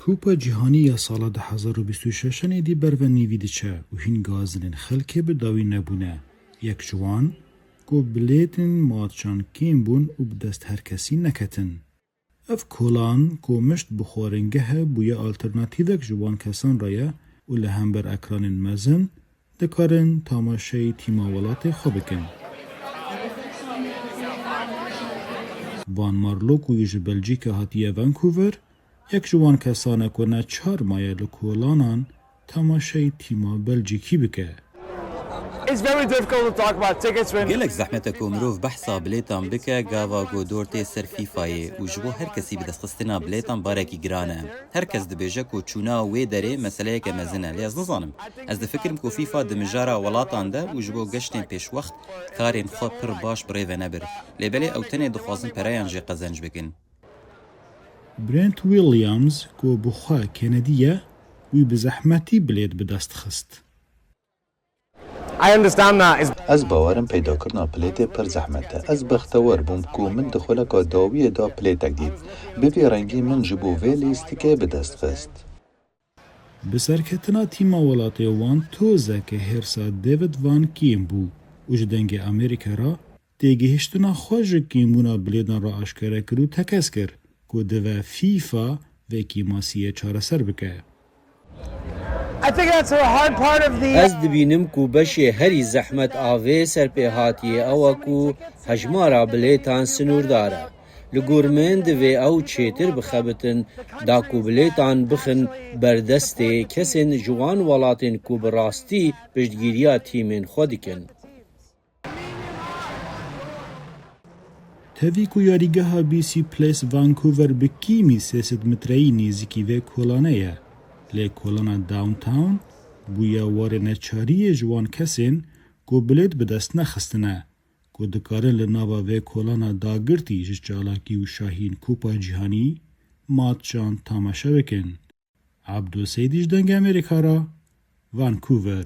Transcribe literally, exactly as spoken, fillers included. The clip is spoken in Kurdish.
Kupa Cîhanî ya sala du hezar û bîst û şeş êdî ber ve nîvî diçe û hîn gazinên xelkê bi dawî nebûne. Yek ji wan, ku bilêtên matçan kêm bûn û bi dest her kesî neketin. Ev kolan ku mişt bi xwaringeh e, bûye alternatîvek ji wan kesan re ye û li hember ekranên mezin dikarin tamaşeyî tîma welatê xwe bikin. Van Marlo ku yî ji Belcîke hatiye Vancouver, yek ji wan kesan e ku neçar maye li kolanan temaşeyî tîma Belcîkî bike. It's very difficult to talk about tickets when Gelek zehmet e ku mirov behsa bilêtan bike gava ku dor tê ser FIFAyê û ji bo her kesî bidestxistina bilêtan barekî giran e. Her kes dibêje ku çûna wê derê meseleyeke mezin e, lê ez nizanim. Ez difikirim ku FIFA di mijara welatan de û ji bo geştên pêşwext karên xwe pir baş bi rê ve nebir. Lê belê ew tenê dixwazin pereyan jê qezenc bikin. Brent Williams ku bi xwe Kenedî ye, wî bi zehmetî bilêt bi dest xist. I understand that is Ez bawerim peydakirina bilêtê pir zehmet e. Ez bextewar bûm ku min di xuleka dawiyê de bilêtek dît. Bi vî rengî min ji bo vê lîstikê bi dest xist. Bi serketina tîma welatê wan tozeke hêrsa David Van kêm bû û ji Dengê Amerîka re têgihiştina xwe ji kêmbûna bilêdan re aşkere kir û tekez kir ku dive FIFA vê kêmasiyê çareser bike. I think that's a hard part of the Ez dibînim ku beşê herî zehmet a vê serpêhatiyê ew e ku hejmara bilêtan sinûrdar e. Li gor min divê ew çêtir bixebitin, da ku bilêtan bixin ber destê kesên ji wan welatên ku bi rastî piştgiriya tîmên xwe dikin. Tevî ku yarîgeha B C Place Vancouver bi kîmî sê sed metreyî nêzîkî vê kolane ye, lê kolana Downtown bûye warê neçariyê ji wan kesên ku bilêt bi dest nexistine, ku dikarin li nava vê kolana dagirtî ji çalakî û şahîn Kupa Cîhanî matçan tamaşe bikin. Abdul Seydî ji Dengê Amerîka re, Vancouver.